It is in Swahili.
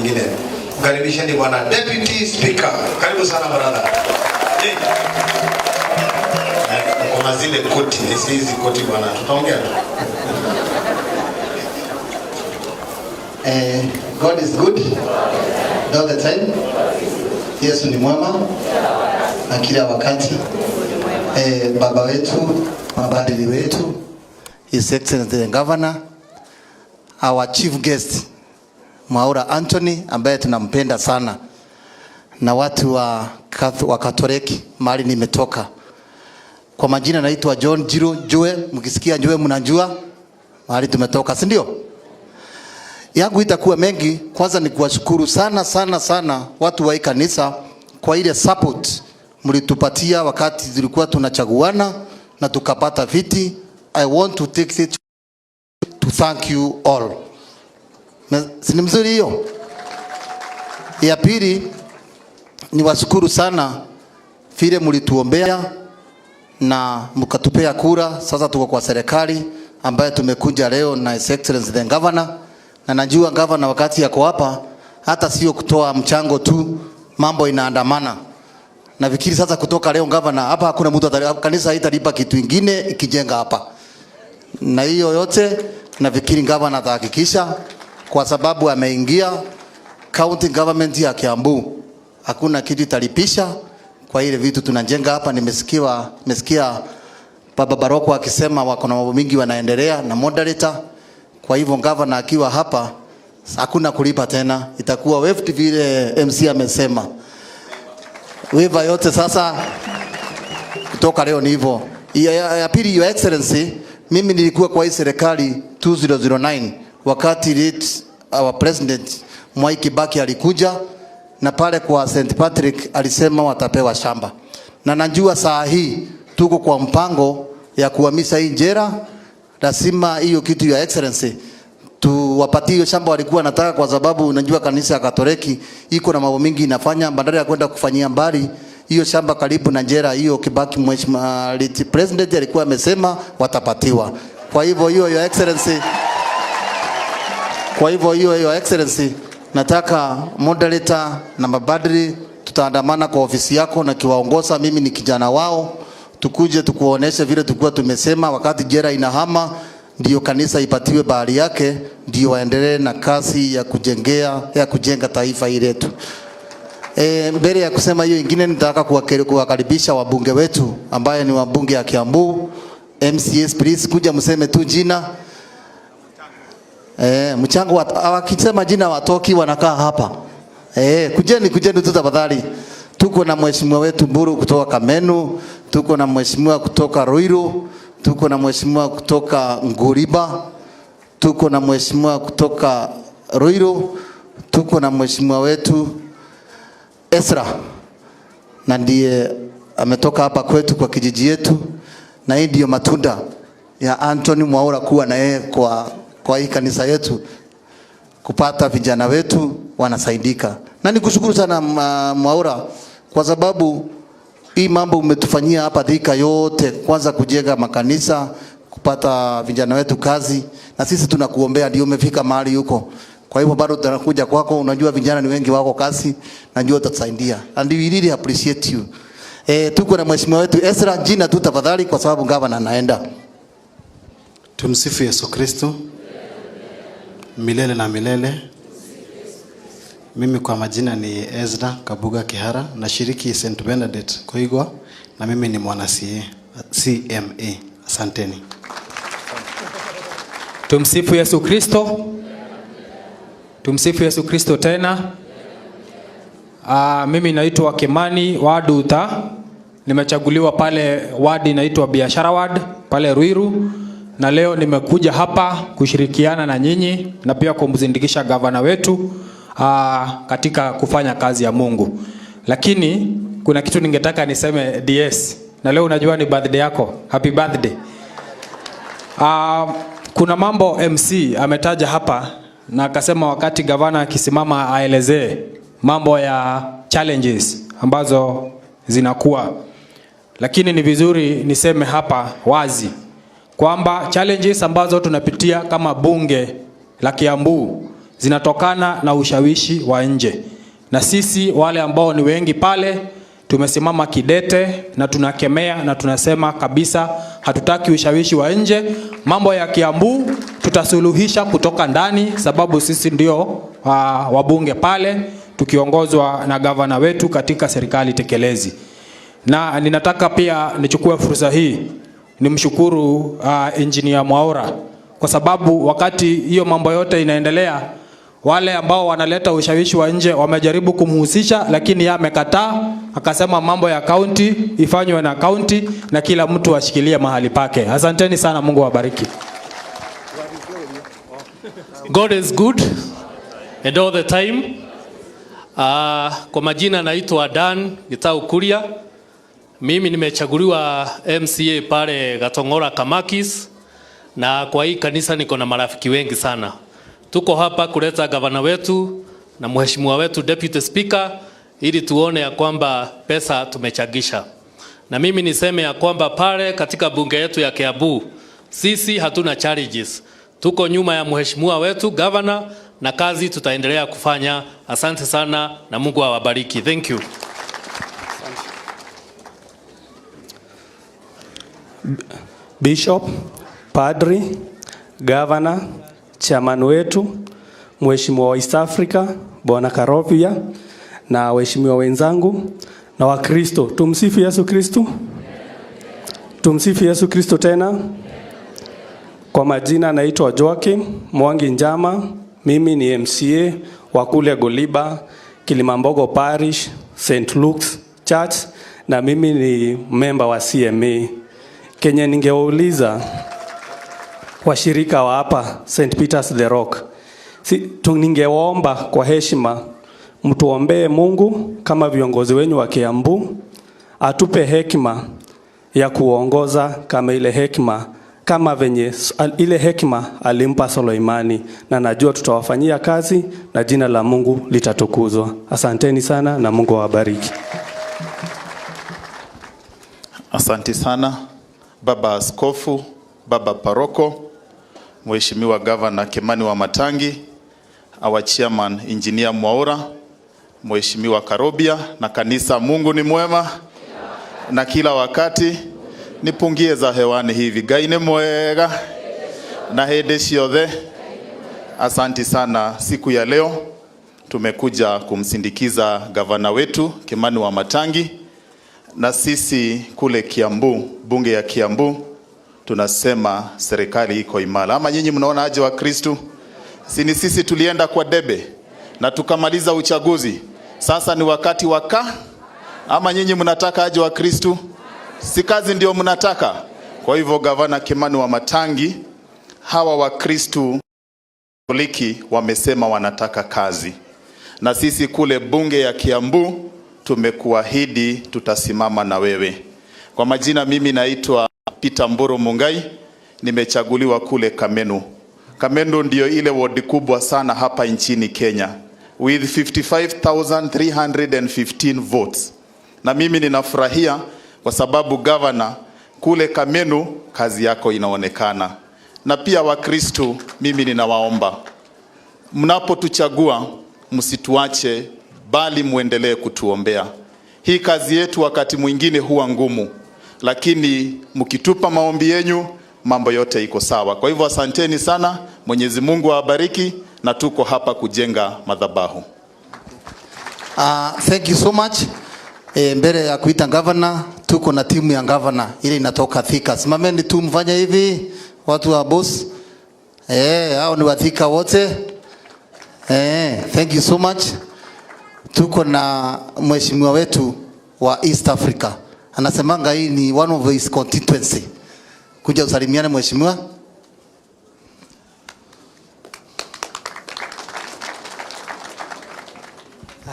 nyingine. Mkaribisheni Bwana Deputy Speaker. Karibu sana, brother. Hey. Kuna zile koti, si hizi koti bwana, tutaongea tu. God is good all the time. Yesu ni mwema na kila wakati. Baba wetu, mabadili wetu, His Excellency the Governor, our chief guest Mwaura Anthony ambaye tunampenda sana na watu wa Katoliki mahali nimetoka. Kwa majina naitwa John Jiro Jue, mkisikia Jue mnajua mahali tumetoka, si ndio? Yangu itakuwa mengi. Kwanza ni kuwashukuru sana sana sana watu wa hii kanisa kwa ile support mlitupatia wakati tulikuwa tunachaguana na tukapata viti. I want to take it to thank you all. Na si ni mzuri hiyo? Ya pili ni washukuru sana vile mlituombea na mkatupea kura. Sasa tuko kwa serikali ambayo tumekuja leo na His Excellency the Governor, na najua governor wakati yako hapa hata sio kutoa mchango tu, mambo inaandamana. Nafikiri sasa kutoka leo governor hapa hakuna mtu kanisa haitalipa kitu ingine ikijenga hapa, na hiyo yote nafikiri governor atahakikisha kwa sababu ameingia county government ya Kiambu, hakuna kitu italipisha kwa ile vitu tunajenga hapa. Nimesikia Baba Baroko akisema wako na mambo mingi wanaendelea na moderator. Kwa hivyo governor akiwa hapa hakuna kulipa tena, itakuwa waived vile MC amesema. Waiver yote sasa kutoka leo ni hivyo. Ya pili, Your Excellency, mimi nilikuwa kwa hii serikali 2009 wakati late our president Mwai Kibaki alikuja na pale kwa St Patrick alisema watapewa shamba, na najua saa hii tuko kwa mpango ya kuhamisha hii jela. Lazima hiyo kitu ya Excellency tuwapatie hiyo shamba walikuwa wanataka, kwa sababu unajua kanisa ya Katoliki iko na mambo mingi inafanya, badala ya kwenda kufanyia mbali hiyo shamba karibu na jela hiyo, Kibaki mheshimiwa late president alikuwa amesema watapatiwa. Kwa hivyo hiyo Your Excellency, kwa hivyo hiyo Your Excellency, nataka moderator na mabadri tutaandamana kwa ofisi yako na kiwaongoza, mimi ni kijana wao, tukuje tukuoneshe vile tulikuwa tumesema wakati jela inahama ndio kanisa ipatiwe bahari yake, ndio waendelee na kazi ya kujengea ya kujenga taifa hili letu. Mbele ya kusema hiyo ingine, nitaka kuwakaribisha wabunge wetu ambaye ni wabunge ya Kiambu. MCAs, please kuja mseme tu jina. Mchango wakisema jina watoki wanakaa hapa. Kujeni kujeni tu tafadhali. Tuko na mheshimiwa wetu Mburu kutoka Kamenu, tuko na mheshimiwa kutoka Ruiru, tuko na mheshimiwa kutoka Nguriba, tuko na mheshimiwa kutoka Ruiru, tuko na mheshimiwa wetu Esra na ndiye ametoka hapa kwetu kwa kijiji yetu, na hii ndiyo matunda ya Anthony Mwaura kuwa na yeye kwa hii kanisa yetu, kupata vijana wetu wanasaidika. Na nikushukuru sana Mwaura kwa sababu hii mambo umetufanyia hapa Thika yote, kwanza kujenga makanisa, kupata vijana wetu kazi, na sisi tunakuombea ndio umefika mahali huko. Kwa hivyo bado tunakuja kwako, unajua vijana ni wengi wako kazi, najua utatusaidia. And we really appreciate you. Tuko na mheshimiwa wetu Ezra, jina tu tafadhali, kwa sababu gavana anaenda. Tumsifu Yesu Kristo milele na milele. Mimi kwa majina ni Ezra Kabuga Kihara, nashiriki St. Bernadette Koigwa na mimi ni mwana CMA. Asanteni. Tumsifu Yesu Kristo. Tumsifu Yesu Kristo tena. Mimi naitwa Kimani Waduta. Nimechaguliwa pale wadi inaitwa Biashara Ward pale Ruiru, na leo nimekuja hapa kushirikiana na nyinyi na pia kumzindikisha gavana wetu katika kufanya kazi ya Mungu. Lakini kuna kitu ningetaka niseme DS, na leo unajua ni birthday yako. Happy birthday. Kuna mambo MC ametaja hapa na akasema wakati gavana akisimama aelezee mambo ya challenges ambazo zinakuwa, lakini ni vizuri niseme hapa wazi kwamba challenges ambazo tunapitia kama bunge la Kiambu zinatokana na ushawishi wa nje, na sisi wale ambao ni wengi pale tumesimama kidete na tunakemea na tunasema kabisa hatutaki ushawishi wa nje. Mambo ya Kiambu tutasuluhisha kutoka ndani, sababu sisi ndio wabunge pale tukiongozwa na gavana wetu katika serikali tekelezi. Na ninataka pia nichukue fursa hii nimshukuru Engineer Mwaura kwa sababu wakati hiyo mambo yote inaendelea, wale ambao wanaleta ushawishi wa nje wamejaribu kumhusisha, lakini yeye amekataa, akasema mambo ya kaunti ifanywe na kaunti na kila mtu ashikilie mahali pake. Asanteni sana, Mungu awabariki. God is good and all the time. Kwa majina naitwa Dan Gitau Kuria. Mimi nimechaguliwa MCA pale Gatong'ora Kamakis, na kwa hii kanisa niko na marafiki wengi sana. Tuko hapa kuleta gavana wetu na mheshimiwa wetu Deputy Speaker ili tuone ya kwamba pesa tumechangisha. Na mimi niseme ya kwamba pale katika bunge yetu ya Kiambu sisi hatuna challenges. Tuko nyuma ya mheshimiwa wetu governor na kazi tutaendelea kufanya. Asante sana na Mungu awabariki. Thank you. Bishop, Padri, Governor, Chairman wetu, Mheshimiwa wa East Africa, Bwana Karobia na waheshimiwa wenzangu na Wakristo. Tumsifu Yesu Kristo. Tumsifu Yesu Kristo tena. Kwa majina naitwa Joakim Mwangi Njama. Mimi ni MCA wa kule Goliba, Kilimambogo Parish, St. Luke's Church, na mimi ni member wa CMA. Kenye ningewauliza washirika wa hapa St. Peter's the Rock, ningewaomba kwa heshima mtuombee Mungu kama viongozi wenyu wa Kiambu atupe hekima ya kuongoza kama ile hekima kama venye ile hekima alimpa Suleimani, na najua tutawafanyia kazi na jina la Mungu litatukuzwa. Asanteni sana na Mungu awabariki. Asante sana Baba Askofu, Baba Paroko, Mheshimiwa Governor Kimani Wamatangi, our chairman Engineer Mwaura, Mheshimiwa Karobia na kanisa. Mungu ni mwema na kila wakati. Nipungie za hewani hivi Ngai nĩ mwega na hĩndĩ ciothe. Asanti sana. Siku ya leo tumekuja kumsindikiza gavana wetu Kimani Wamatangi, na sisi kule Kiambu, bunge ya Kiambu, tunasema serikali iko imara. Ama nyinyi mnaona aje wa Kristo? Si ni sisi tulienda kwa debe na tukamaliza uchaguzi. Sasa ni wakati wa ama nyinyi mnataka aje wa Kristo? Si kazi ndio mnataka? Kwa hivyo Gavana Kimani Wamatangi, hawa wa Kristo Katoliki wamesema wanataka kazi, na sisi kule bunge ya Kiambu tumekuahidi tutasimama na wewe. Kwa majina mimi naitwa Peter Mburu Mungai, nimechaguliwa kule Kamenu. Kamenu ndio ile ward kubwa sana hapa nchini Kenya with 55,315 votes. Na mimi ninafurahia kwa sababu governor kule Kamenu kazi yako inaonekana. Na pia Wakristo mimi ninawaomba, mnapotuchagua msituache, bali muendelee kutuombea. Hii kazi yetu wakati mwingine huwa ngumu, lakini mkitupa maombi yenyu mambo yote iko sawa. Kwa hivyo asanteni sana, Mwenyezi Mungu awabariki, na tuko hapa kujenga madhabahu. Thank you so much. Mbele ya kuita governor, tuko na timu ya governor ile inatoka Thika. Simameni tu mfanye hivi watu wa boss. Hao ni wa Thika wote. Thank you so much. Tuko na mheshimiwa wetu wa East Africa. Anasemanga hii ni one of his constituency. Kuja usalimiane mheshimiwa.